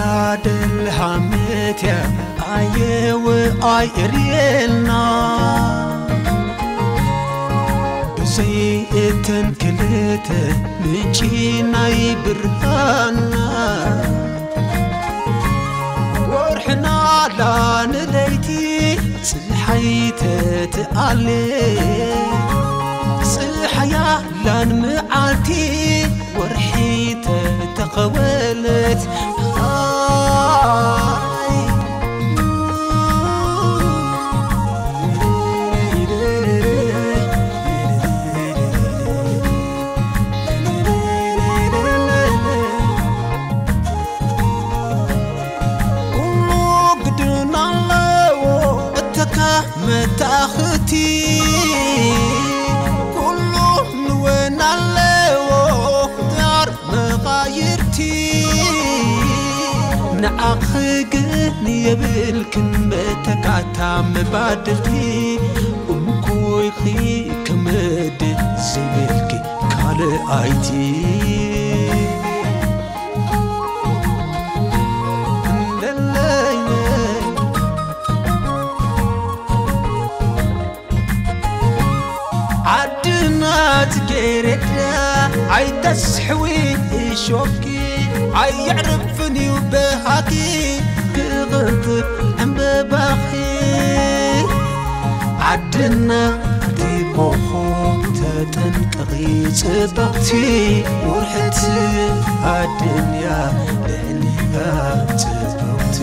ኣደልሃመትያ ኣየወ ኣይእርየልና ብዘይ እተን ክልተ ምንጪ ናይ ብርሃንና ወርሕና ላንለይቲ ፀሓይ ተትኣለ ፀሓያ ላን መዓልቲ ወርሒ ተተኸወለት መታኽቲ ኩሉ ንወን ኣለዎ ዳር መቓይርቲ ንዓኺ ግን የብልክን መተካታ መባድልቲ እንኮይኺ ክምድ ዘይብልኪ ካልኣይቲ ዓድና ትጌሬዳ ኣይተስሕዊ እሾኪ ኣየዕርፍን እዩ በሃኪ ክቕንጥብ ዕምበባኺ ዓድና ዲቦኹ ተጠንቀቒ ጽብቕቲ ውርሕቲ ኣድንያ ልዕሊያ ጽብቕቲ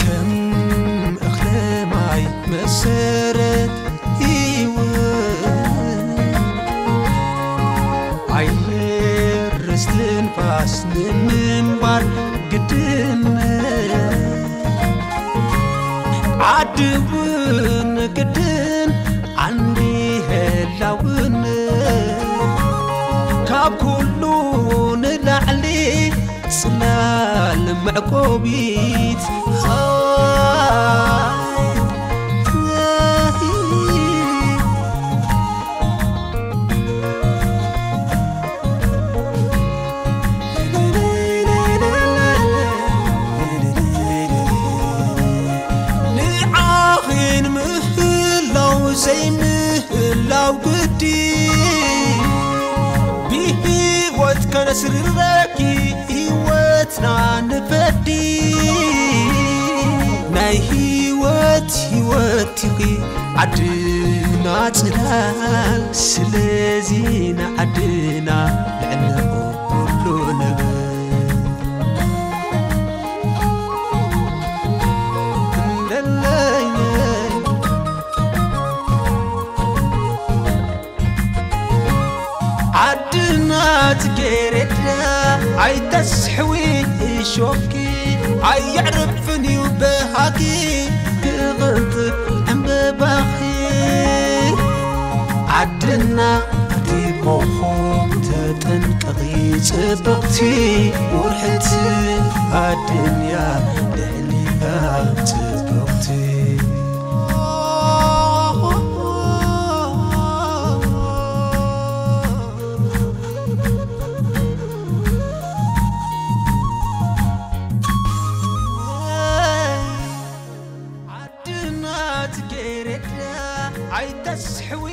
ከም እኽለ ማይ መሰረት ህይወት ኣየር ርስትንፋስ ንምንባር ግድን ዓዲ እውን ግድን ዓንዲ ህላውን ካብ ኩሉ ንላዕሊ ጽላል መዕቆቢት ንዓኺን ምህላው ዘይምህላው ግዲ ብህይወት ከነስርረኪ ህይወትና ንፈዲ ናይ ህይወት ህይወት ኢኺ ዓድና ጽላል ስለዚ ንዓድና ንዕነቑ ኩሉ ነገር እንደለየ ዓድና ትጌሬዳ ኣይተስሕዊ እሾኪ ኣየዕርፍን እዩ በሃኪ ክቕንጥብ ዕምበባኺ ዓድና ዲቦኹ ተጠንቀቒ ጽብቕቲ ውርሕቲ ኣድንያ ልዕሊያ ጽብቕቲ ዓድና ትጌሬዳ ኣይተስሕዊ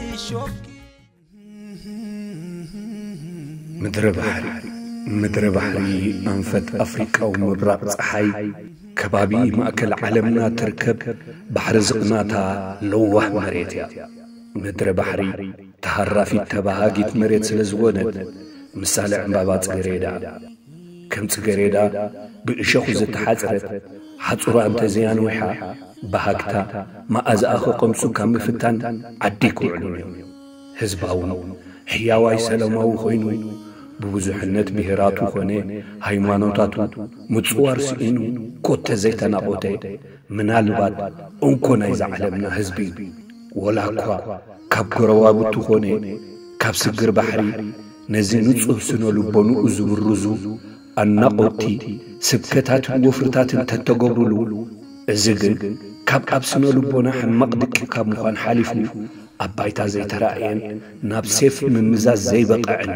እሾኪ ምድረ ባሕሪ ምድረ ባሕሪ ኣንፈት ኣፍሪቃዊ ምብራቕ ጸሓይ ከባቢ ማእከል ዓለምና ትርከብ ባሕሪ ዝቕናታ ለዋህ መሬት እያ። ምድረ ባሕሪ ተሃራፊት ተባሃጊት መሬት ስለ ዝኾነት ምሳሌ ዕምባባ ጽጌሬዳ ከም ጽጌሬዳ ብእሸኹ ዝተሓጽረት ሓጹራ እንተዘያንዊሓ ብሃግታ መኣዛኣ ክቐምሱ ካብ ምፍታን ዓዲ ክውዕሉን እዮም። ህዝባውን ሕያዋይ ሰላማዊ ኮይኑ ብብዙሕነት ብሄራቱ ኾነ ሃይማኖታቱ ምጽዋር ስኢኑ ኮተ ዘይተናቖተ ምናልባት እንኮ ናይዛ ዓለምና ህዝቢ እዩ። ወላ እኳ ካብ ጎረባብቱ ኾነ ካብ ስግር ባሕሪ ነዚ ንጹህ ስነ ልቦንኡ ዝብርዙ ኣናቖትቲ ስብከታትን ወፍርታትን ተተገብሩሉ፣ እዚ ግን ካብ ኣብ ስነ ልቦና ሕማቕ ድቂ ካብ ምዃን ሓሊፉ ኣብ ባይታ ዘይተራእየን ናብ ሴፍ ምምዛዝ ዘይበቕዕን፣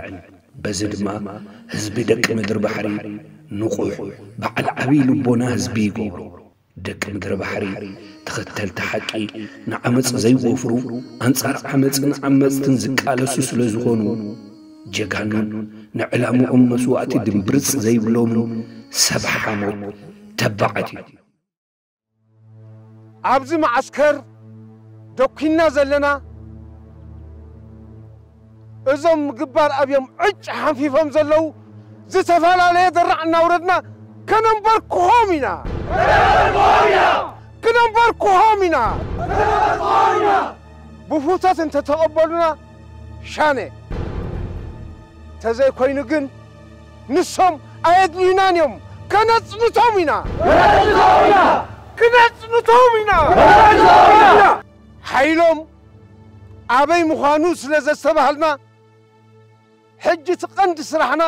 በዚ ድማ ህዝቢ ደቂ ምድሪ ባሕሪ ንቑሕ በዓል ዓብዪ ልቦና ህዝቢ ይገብሮ። ደቂ ምድሪ ባሕሪ ተኸተልቲ ሓቂ ንዓመጽ ዘይወፍሩ፣ ኣንጻር ዓመጽን ዓመጽትን ዝቃለሱ ስለ ዝኾኑ፣ ጀጋኑን ንዕላምኦም መስዋእቲ ድምብርጽ ዘይብሎምን ሰብ ሓሞት ተባዓት እዩ። ኣብዚ መዓስከር ደኩና ዘለና እዞም ምግባር ኣብዮም ዕጭ ሓንፊፎም ዘለዉ ዝተፈላለየ ደራዕ እናውረድና ከነንበርክኾም ኢና። ከነንበርክኾም ኢና። ብፉተት እንተተቐበሉና ሻነ፣ ተዘይኮይኑ ግን ንሶም ኣየድልዩናን እዮም። ከነጽንቶም ኢና። ከነጽንቶም ኢና። ሓይሎም ኣበይ ምዃኑ ስለ ዘስተባሃልና፣ ሕጂ እቲ ቀንዲ ስራሕና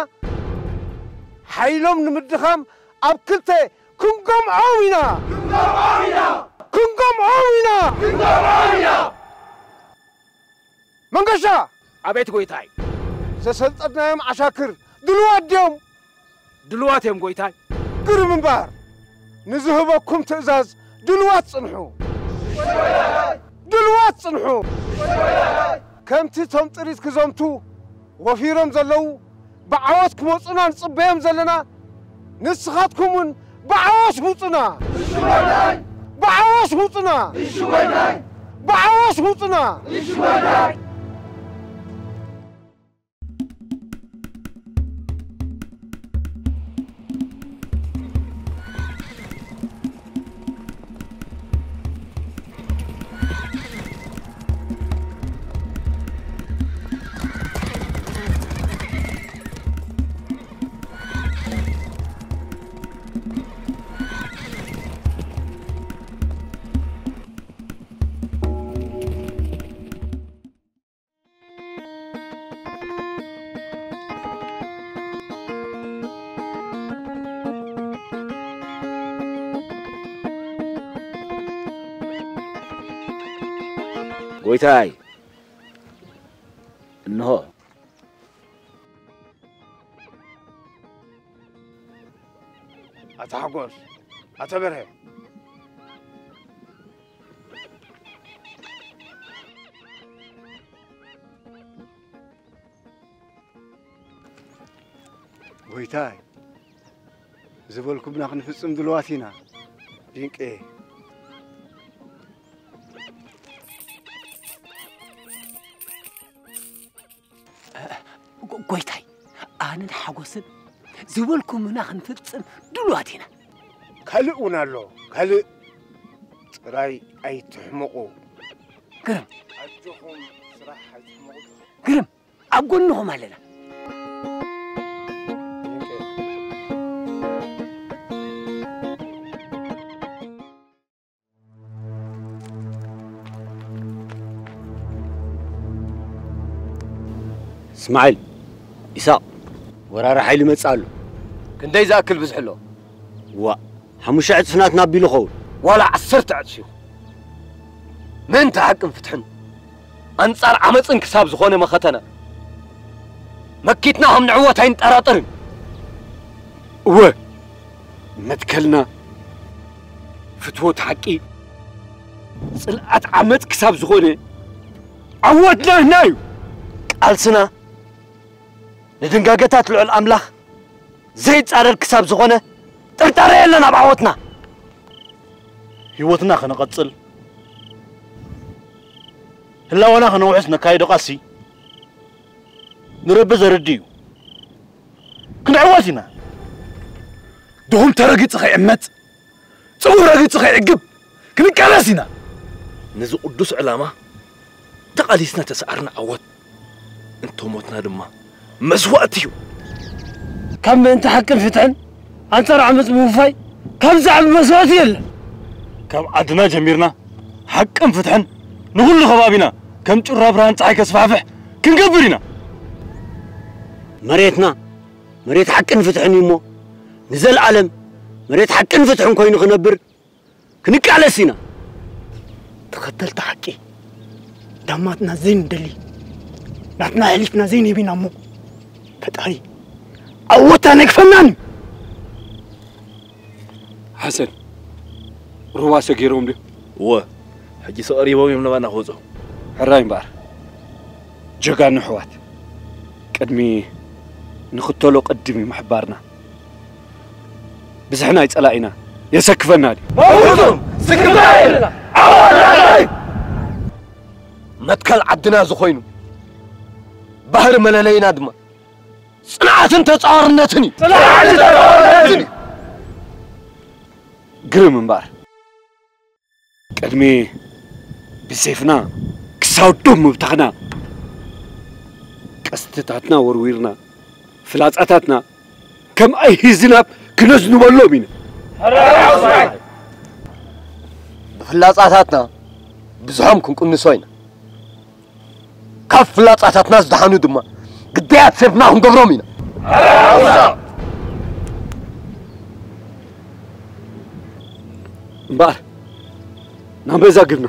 ሓይሎም ንምድኻም ኣብ ክልተ ክንገምዖም ኢና። ክንገምዖም ኢና። መንገሻ! ኣቤት ጎይታይ። ዘሰልጠናዮም ዓሻክር ድልዋት ድዮም? ድልዋት እዮም ጎይታይ። ግርም እምበኣር፣ ንዝህበኩም ትእዛዝ ድልዋት ጽንሑ። ድልዋት ጽንሑ። ከምቲ እቶም ጥሪት ክዘምቱ ወፊሮም ዘለዉ ብዓወት ክመጹና ንጽበዮም ዘለና፣ ንስኻትኩም እውን ብዓወት ምጹና። ብዓወት ምጹና። ብዓወት ምጹና። ጎይታይ፣ እንሆ። ኣታ ሓጎስ፣ ኣታ በርሀ። ጎይታይ፣ ዝበልኩምና ክንፍጽም ድልዋት ኢና። ድንቄ። ጎይታይ፣ ኣነን ሓጎስን ዝበልኩምና ክንፍጽም ድልዋት ኢና። ካልእ እውን ኣሎ፣ ካልእ። ጥራይ ኣይትሕመቑ። ግርም። ኣጆኹም፣ ስራሕ ኣይትሕመቑ። ግርም፣ ኣብ ጎንኹም ኣለና። እስማዒል፣ ኢሳቕ፣ ወራሪ ሓይሊ ይመጽእ ኣሎ። ክንደይ ዝኣክል ብዝሒ ኣሎ? ዋእ፣ ሓሙሽተ ዕጽፊ ናትና ኣቢሉ ኸውን። ዋላ ዓሰርተ ዕጽፊ ይኹን። ምእንቲ ሓቅን ፍትሕን ኣንጻር ዓመጽን ክሳብ ዝኾነ መኸተና፣ መኪትና ከም ንዕወት ኣይንጠራጠርን። እወ፣ መትከልና ፍትወት ሓቂ፣ ጽልኣት ዓመጽ ክሳብ ዝኾነ፣ ዓወትና ንሕና እዩ። ቃልስና ንድንጋገታት ልዑል ኣምላኽ ዘይጻረር ክሳብ ዝኾነ፣ ጥርጣረ የለን ኣብ ዓወትና። ህይወትና ከነቐጽል፣ ህላወና ከነውሕስ ነካይዶ ቃልሲ ንረቢ ዘርድእ እዩ። ክንዕወት ኢና። ድኹም ተረጊጹ ከይዕመጽ፣ ጽቡቕ ረጊጹ ከይዕግብ ክንቃለስ ኢና። ነዚ ቅዱስ ዕላማ ተቓሊስና ተሰዓርና ዓወት፣ እንተሞትና ድማ መስዋእቲ እዩ። ካብ ምእንቲ ሓቅን ፍትሕን ኣንጻር ዓመጽ ምውፋይ ካብ ዝዓቢ መስዋእቲ የለን። ካብ ዓድና ጀሚርና ሓቅን ፍትሕን ንኹሉ ከባቢና ከም ጩራ ብርሃን ጸሓይ ከስፋሕፍሕ ክንገብር ኢና። መሬትና መሬት ሓቅን ፍትሕን እዩ እሞ፣ ንዘለኣለም መሬት ሓቅን ፍትሕን ኮይኑ ክነብር ክንቃለስ ኢና። ተኸተልቲ ሓቂ፣ ዳማትና ዘይንደሊ፣ ናትና ኣሕሊፍና ዘይንህብ ኢና እሞ፣ ፈጣሪ ዓወት ኣነግፈናን እዩ። ሓሰን፣ ሩባ ሰጊሮም ድዮም? እወ፣ ሕጂ ሰቐሪቦም እዮም ናባና ክወፁ። ሕራይ እምበኣር፣ ጀጋኑ ኣሕዋት፣ ቅድሚ ንኽተሎ ቅድም እዩ ምሕባርና። ብዝሒ ናይ ጸላኢና የሰክፈና ድዩ? መውቱም ስክፍታ የለና። ዓወት ንዓይ! መትከል ዓድና ዝኾይኑ፣ ባህሪ መለለይና ድማ፣ ጽንዓትን ተጻዋርነትን እዩ። ጽንዓትን ተጻዋርነትን እዩ። ግርም እምበኣር፣ ቅድሚ ብሴፍና ክሳብ ዶብ ምብታኽና፣ ቀስትታትና ወርዊርና፣ ፍላጻታትና ከም ኣይሂዝናብ ክነዝንበሎም ኢና። ብፍላጻታትና ብዙሖም ክንቅንሶ ኢና። ካብ ፍላጻታትና ዝደሓኑ ድማ ግዳያት ሴፍና ክንገብሮም ኢና። እምበኣር፣ ናብ መዛግብና።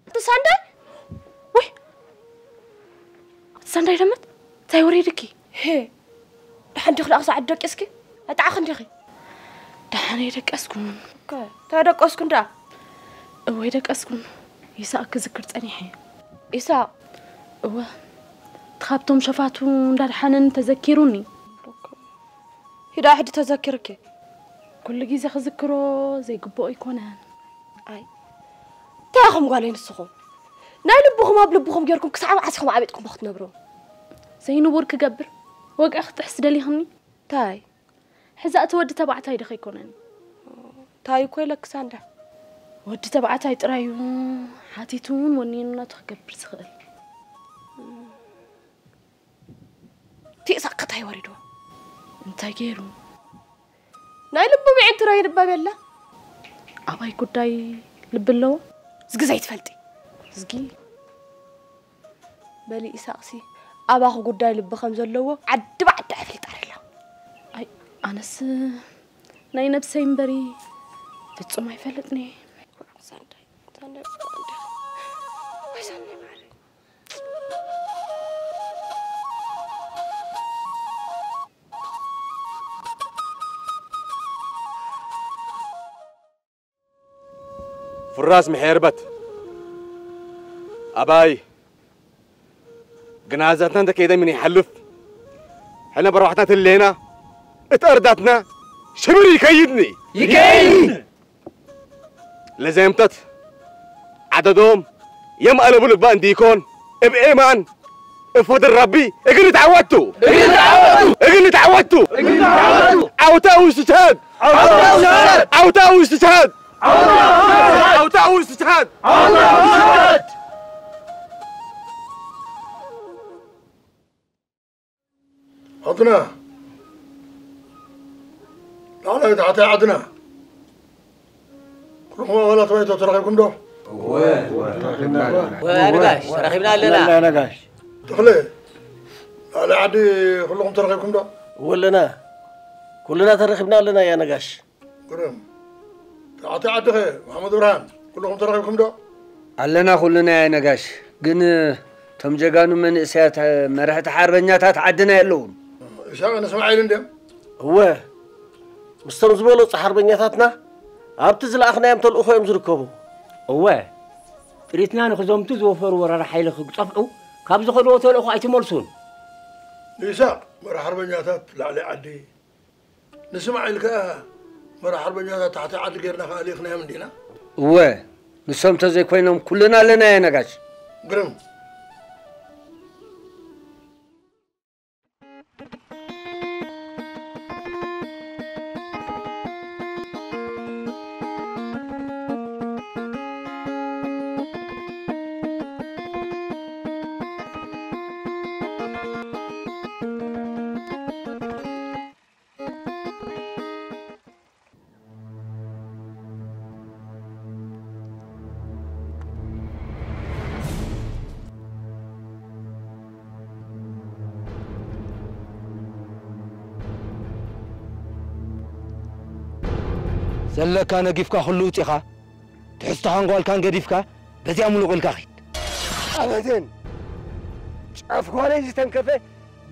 እቲ ሳንዳይ? ወይ! እቲ ሳንዳይ ደመት? እንታይ ወሪድኪ? ሄ! ደሓን ዲኺ ደኣ ክሳዕ ደቂስኪ? ኣይጠዓኽን ዲኺ? ደሓን ኣይደቀስኩን። እከ፣ እንታይ ደቀስኩን ደኣ? እወ ኣይደቀስኩን። ይስሐቅ ክዝክር ጸኒሐ። ይስሐቅ? እወ። እቲ ካብቶም ሸፋቱ እንዳድሓነኒ ተዘኪሩኒ። ሂዳ ሕጂ ተዘኪርኪ? ኩሉ ግዜ ክዝክሮ ዘይግብኦ ኣይኮነን። ኣይ፣ እንታይ ኢኹም ጓለይ ንስኹም? ናይ ልብኹም ኣብ ልብኹም ጌርኩም ክሳዕ መዓስ ኢኹም ዓቢጥኩም ክትነብሩ? ዘይንቡር ክገብር? ወግዒ ክጥሕስ ደሊኽኒ? እንታይ? ሕዛ እቲ ወዲ ተባዕታይ ዶ ከይኮነኒ? እንታይ እኮ ኢለኪ ሳንዳ? ወዲ ተባዕታይ ጥራይ እዩ ሓቲቱ እውን ወኒኑ ናቱ ክገብር ዝኽእል። እቲ ኢሳቅ ከ እንታይ ወሪድዎ? እንታይ ገይሩ? ናይ ልቡ ብዒንትሮ ይንበብ የለ። ኣባይ ጉዳይ ልቢ ኣለዎ? ዝጊ ዘይትፈልጢ። ዝጊ በሊ ኢሳቕሲ ኣባኹ ጉዳይ ልቢ ከም ዘለዎ ዓዲ ብዓዲ ኣፍሊጣ ኣላ። ኣይ ኣነስ ናይ ነብሰይ እምበሪ ፍጹም ኣይፈልጥን እየ። ሳንዳይ ሳንዳይ ሳንዳይ ወይ ሳንዳይ ማሪ። ፍራስ ምሕርበት ኣባይ ግናዛትና እንተ ከይደ ምን ይሓልፍ ሕነ በርባሕትና ትሌና እቲ ኣርዳትና ሽብር ይከይድኒ ይከይድ ለዘምተት ዓደዶም የም ኣለቡ ልባ እንዲኮን እብ ኤማን እፎድር ረቢ እግል ተዓወቱ እግል ተዓወቱ ዓውታ ውስትሻድ ዓውታ ውስትሻድ ዓውታ ውስትሻድ ዓድና ላዕላይ ታሕታይ ዓድና ኩልኹም ኣባላት ባይቶ ተረኺብኩም ዶ? ነጋሽ ተረኺብና ኣለና። ነጋሽ ተኽለ ላዕላይ ዓዲ ኩልኹም ተረኺብኩም ዶ? ወለና ኩልና ተረኺብና ኣለና ያ ነጋሽ። ግርም ታሕታይ ዓዲ ኸ መሓመድ ብርሃን ኩልኹም ተረኺብኩም ዶ? ኣለና ኩልና ያ ነጋሽ ግን እቶም ጀጋኑ መንእሰያት መራሕቲ ሓርበኛታት ዓድና የለውን። ኢሳቕ ንስማዒል እንድዮም። እወ ምስቶም ዝበለጹ ሓርበኛታትና ኣብቲ ዝለኣኽናዮም ተልእኾ እዮም ዝርከቡ። እወ ጥሪትና ንኽዘምቱ ዝወፈሩ ወራሪ ሓይሊ ክግጠፍዑ ካብ ዝኸድዎ ተልእኾ ኣይተመልሱን። ንኢሳቕ መራሕ ሓርበኛታት ላዕሊ ዓዲ ንስማዒል ከኣ መራሕ ሓርበኛታት ታሕቲ ዓዲ ጌርና ከኣ ልኢኽናዮም እንዲና። እወ ንሶም ተዘይኮይኖም ኩልና ኣለና እየ ነጋሽ። ግርም። ዘለካ ነጊፍካ ኩሉ ውጺኻ ትሕዝቶኻን ጓልካን ገዲፍካ በዚኣ ሙሉቕ ኢልካ ኺድ። ኣበደን! ጫፍ ጓለይ ዝተንከፈ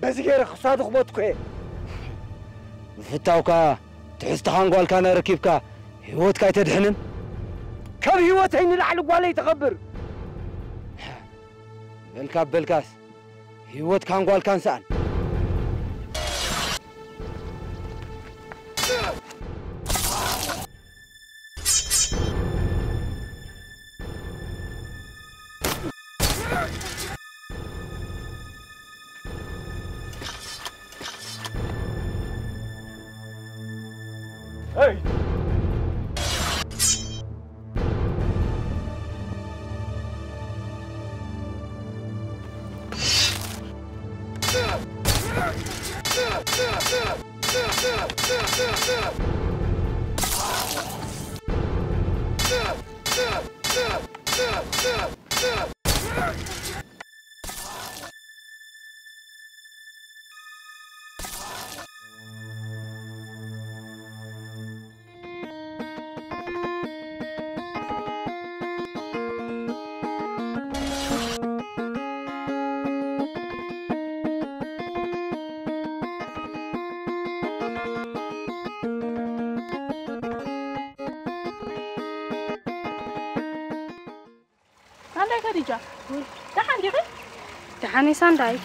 በዚ ገይረ ክሳዱ ክበትኮ እየ። ምፍታውካ ትሕዝቶኻን ጓልካን ኣረኪብካ ህይወትካ ኣይተድሕንን። ካብ ህይወተይ ንላዕሊ ጓለይ ተኸብር። በልካ በልካስ ህይወትካን ጓልካን ሰኣን። ሳንዳይ ከዲጃ ደሓን ዲኺ? ደሓን እየ ሳንዳይ።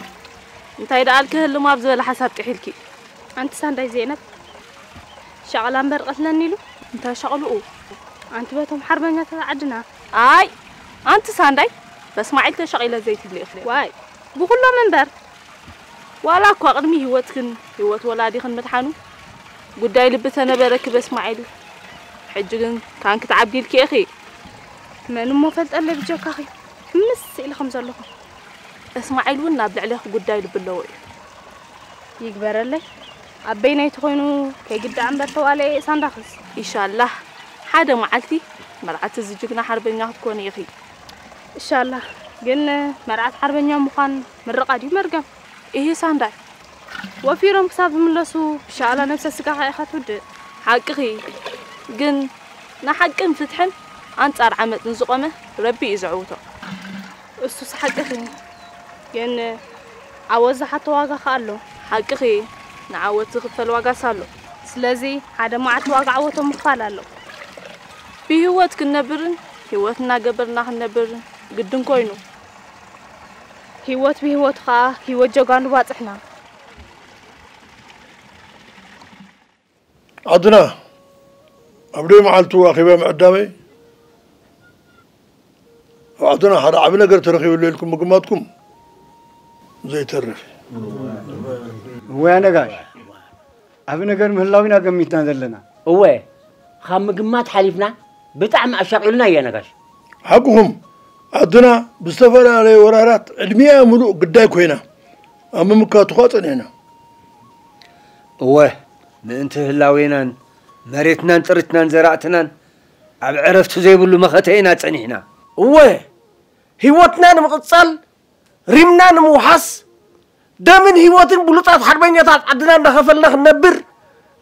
እንታይ ደኣልኪ ህልም ኣብ ዝበለ ሓሳብ ጥሒልኪ? ኣንቲ ሳንዳይ ዜነብ ሻቕላ እምበር ቀትለኒ ኢሉ። እንታይ ሻቕልኡ? ኣንቲ በቶም ሓርበኛታት ዓድና። ኣይ ኣንቲ ሳንዳይ በስማዒል ተሻቒለ ዘይትብሊ ኢኽሪ። ዋይ ብኹሎም እምበር ዋላ እኳ ቅድሚ ህይወትክን ህይወት ወላዲኽን ምድሓኑ ጉዳይ ልቢ ተነበረኪ በስማዒል፣ ሕጂ ግን ካንኪ ትዓቢ ኢልኪ ኢኺ። መን እሞ ፈልጠለይ ብጀካኺ ሕምስ ኢለ ከም ዘለኹ። እስማዒል እውን ናብ ልዕሌኺ ጉዳይ ልቢ ኣለዎ እዩ። ይግበረለይ። ኣብ በይነይ ተኾይኑ ከይግዳዕ እምበር ተዋለየ ሳንዳኽስ። ኢንሻላህ ሓደ መዓልቲ መርዓት እዚ ጅግና ሓርበኛ ክትኮኒ ኢኺ። ኢንሻላህ ግን መርዓት ሓርበኛ ምዃን ምርቓ ድዩ መርገም? ኢሂ ሳንዳይ። ወፊሮም ክሳብ ዝምለሱ ኢንሻላህ ነብሰ ስጋኻ ኢኻ ትውድእ። ሓቅኺ ግን ንሓቅን ፍትሕን ኣንጻር ዓመጽን ዝቖመ ረቢ እዩ ዘዕውቶ። እሱስ ሓቅኺ ግን ዓወት ዝሓቶ ዋጋ ከኣ ኣሎ። ሓቅኺ ንዓወት ዝኽፈል ዋጋስ ኣሎ። ስለዚ ሓደ መዓልቲ ዋጋ ዓወቶም ምኽፋል ኣሎ። ብህይወት ክንነብርን ህይወት እናገበርና ክንነብርን ግድን ኮይኑ። ህይወት ብህይወቱ ከኣ ህይወት ጀጋኑ ባጽሕና። ዓድና ኣብ ደይ መዓልቱ ኣኼባ ምዕዳመይ ኣብ ዓድና ሓደ ዓቢ ነገር ተረኺብሉ ኢልኩም ምግማትኩም ዘይተርፍ እዩ። እወ ነጋሽ፣ ዓቢ ነገር ምህላው ኢና ገሚትና ዘለና። እወ፣ ካብ ምግማት ሓሊፍና ብጣዕሚ ኣሻቒሉና እዩ ነጋሽ። ሓቅኹም፣ ዓድና ብዝተፈላለየ ወራራት ዕድሚኣ ምሉእ ግዳይ ኮይና ኣብ ምምካቱ ኸኣ ጸኒሕና። እወ፣ ምእንቲ ህላዌናን መሬትናን ጥሪትናን ዘራእትናን ኣብ ዕረፍቲ ዘይብሉ መኸተ ኢና ጸኒሕና። እወ፣ ህይወትና ንምቕጻል ሪምና ንምውሓስ ደምን ህይወትን ብሉጻት ሓርበኛታት ዓድና እንዳኸፈልና ክንነብር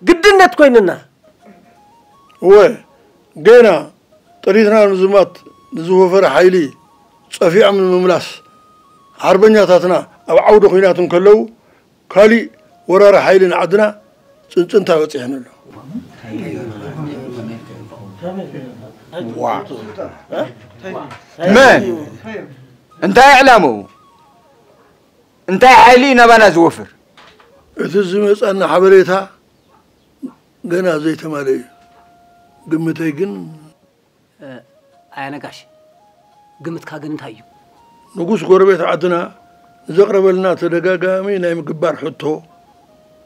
ግድነት ኮይንና። እወ፣ ጌና ጥሪትና ንምዝማት ንዝወፈረ ሓይሊ ጸፊዖም ንምምላስ ሓርበኛታትና ኣብ ዓውደ ኲናት እንከለዉ ካሊእ ወራሪ ሓይሊ ንዓድና ጽንጽንታ በጺሕና ኣሎ። መን እንታይ ዕላምኡ እንታይ ሓይሊ እዩ ናባና ዝወፍር? እቲ ዝመጻና ሓበሬታ ገና ዘይተማልአ እዩ። ግምተይ ግን ኣያ ነጋሽ፣ ግምትካ ግን እንታይ እዩ? ንጉስ ጎረቤት ዓድና ንዘቕረበልና ተደጋጋሚ ናይ ምግባር ሕቶ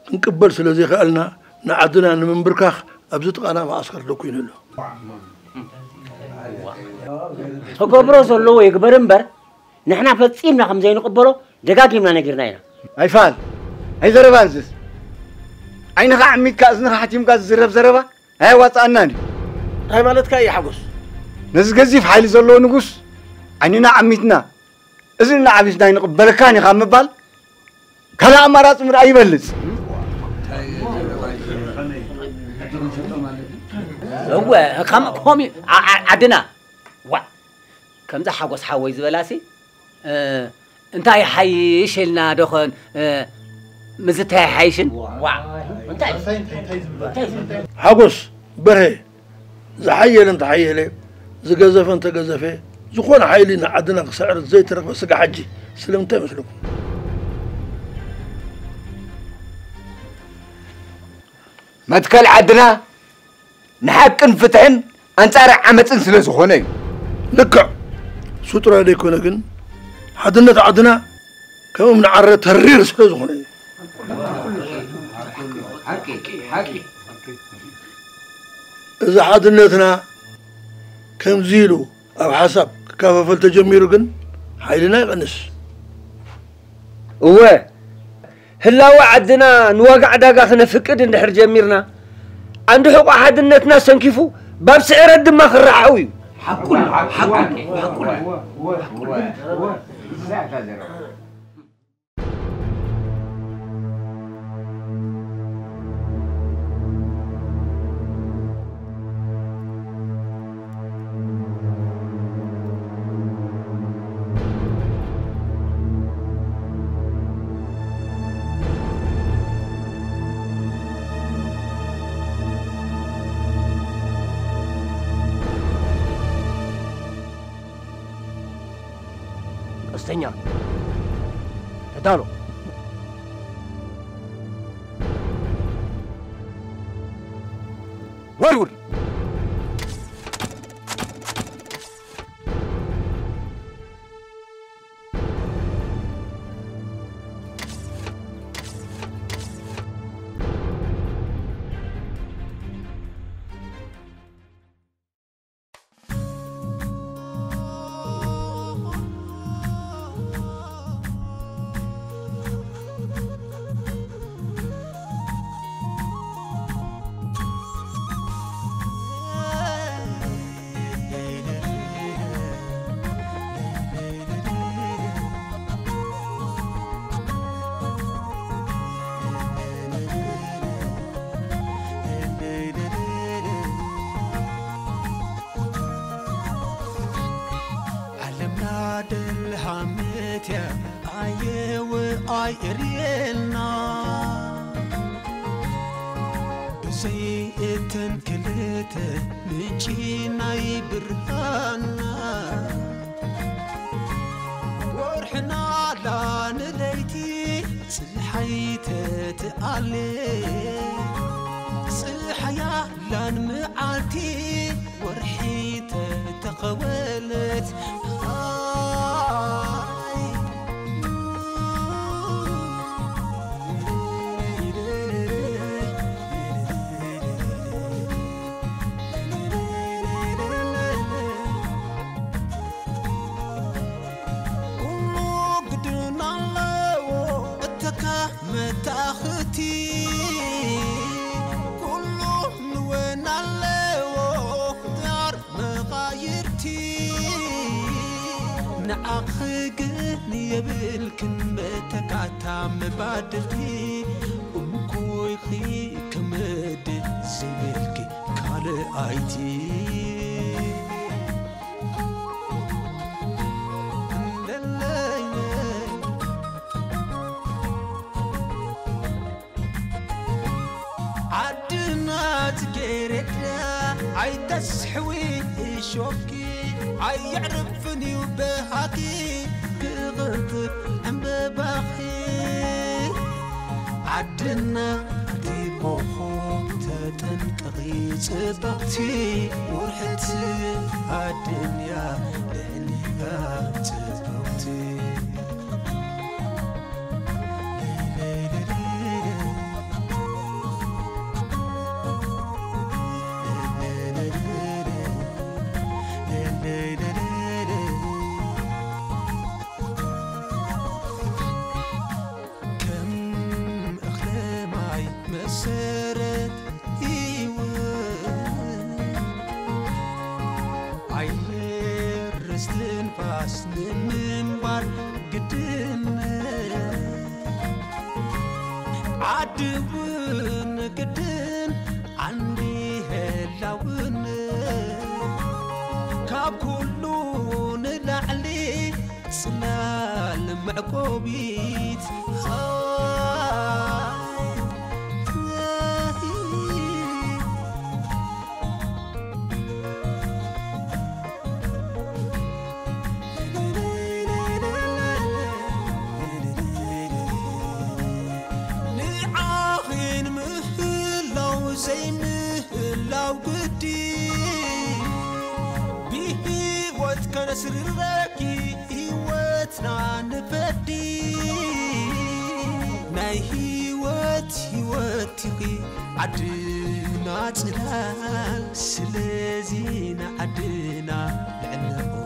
ክንቅበል ስለ ዘይከኣልና ንዓድና ንምንብርካኽ ኣብዚ ጥቓና መዓስከር ደኲኑ ኣሎ። ክገብሮ ዘለዎ ይግበር እምበር ንሕና ፈጺምና ከም ዘይንቕበሎ ደጋጊምና ነጊርና ኢና። ኣይፋል ኣይዘረባን ዝስ ዓይንኻ ዓሚትካ እዝንኻ ሓቲምካ ዝዝረብ ዘረባ ኣየዋፅኣናን እዩ። እንታይ ማለትካ እዩ ሓጎስ? ነዚ ገዚፍ ሓይሊ ዘለዎ ንጉስ ዓይንና ዓሚትና እዝንና ዓቢስና ኣይንቕበለካን ኢኻ ምባል ካልእ ኣማራፂ ምርኣይ ይበልፅ። እወ ከም ኮሚ ዓድና ዋ ከምዛ ሓጎስ ሓወይ ዝበላሲ እንታይ ሓይሽ ኢልና ዶኾን ምዝታይ ሓይሽን ዋ እንታይ እንታይ ሓጎስ በርሀ ዝሓየለ እንተሓየለ ዝገዘፈ እንተገዘፈ ዝኾነ ሓይሊ ንዓድና ክስዕር ዘይተረፈ ስጋ ሓጂ ስለምንታይ መስለኩም? መትከል ዓድና ንሓቅን ፍትሕን ኣንጻር ዓመጽን ስለ ዝኾነ እዩ። ልክዕ እሱ ጥራይ ዘይኮነ ግን ሓድነት ዓድና ከም እምኒ ዓረ ተሪር ስለ ዝኾነ እዩ። እዚ ሓድነትና ከምዚ ኢሉ ኣብ ሓሳብ ክከፋፈል ተጀሚሩ ግን ሓይልና ይቐንስ። እወ ህላወ ዓድና ንዋጋ ዕዳጋ ክነፍቅድ እንድሕር ጀሚርና ዓንዲ ሕቆ ሓድነትና ሰንኪፉ ባብ ስዕረት ድማ ክረሓው እዩ። ሓቁን ሓቁን ሓቁን ቀስተኛ ተዳሎ ወርውር። ኣየወ ኣይእርየልና ብዘይ እተን ክልተ ምንጪ ናይ ብርሃንና። ወርሕና ላንለይቲ ፀሓይ ተትኣለ ፀሓያ ላን መዓልቲ ወርሒ ተተኸወለት። ኩሉ ግድን ኣለዎ እተካ መታኽቲ ኩሉ ንወን ኣለዎ ዳር መቓይርቲ። ንዓኺ ግን የብልክን መተካእታ መባድልቲ። እንኮይኺ ክመድ ዘይብልኪ ካልኣይቲ። ዓድና ጽጌረዳ ኣይተስሕዊ እሾኪ ኣየዕርፍን እዩ በሃኪ ክቕንጥብ ዕምበባኺ። ዓድና ኣቲ ኮኾብ ተጠንቀቒ ጽብቕቲ ውርሕቲ ኣድንያ ልዕሊያ ጽብቕቲ። ከም እኽለ ማይ መሰረት ህይወት ኣየር እስትንፋስ ንምንባር ግድነት ዓዲ እውን ግድን ዓንዲ ህላውነት ካብ ኩሉ ንላዕሊ ጽላል መዕቆቢት። ንዓኺን ምህላው ዘይምህላው ግዲ ብህይወት ከነስርረኪ ህይወትና ንፈዲ። ናይ ህይወት ህይወት ኢኺ ዓድና ጽላል። ስለዚ ንዓድና ንዕነቆ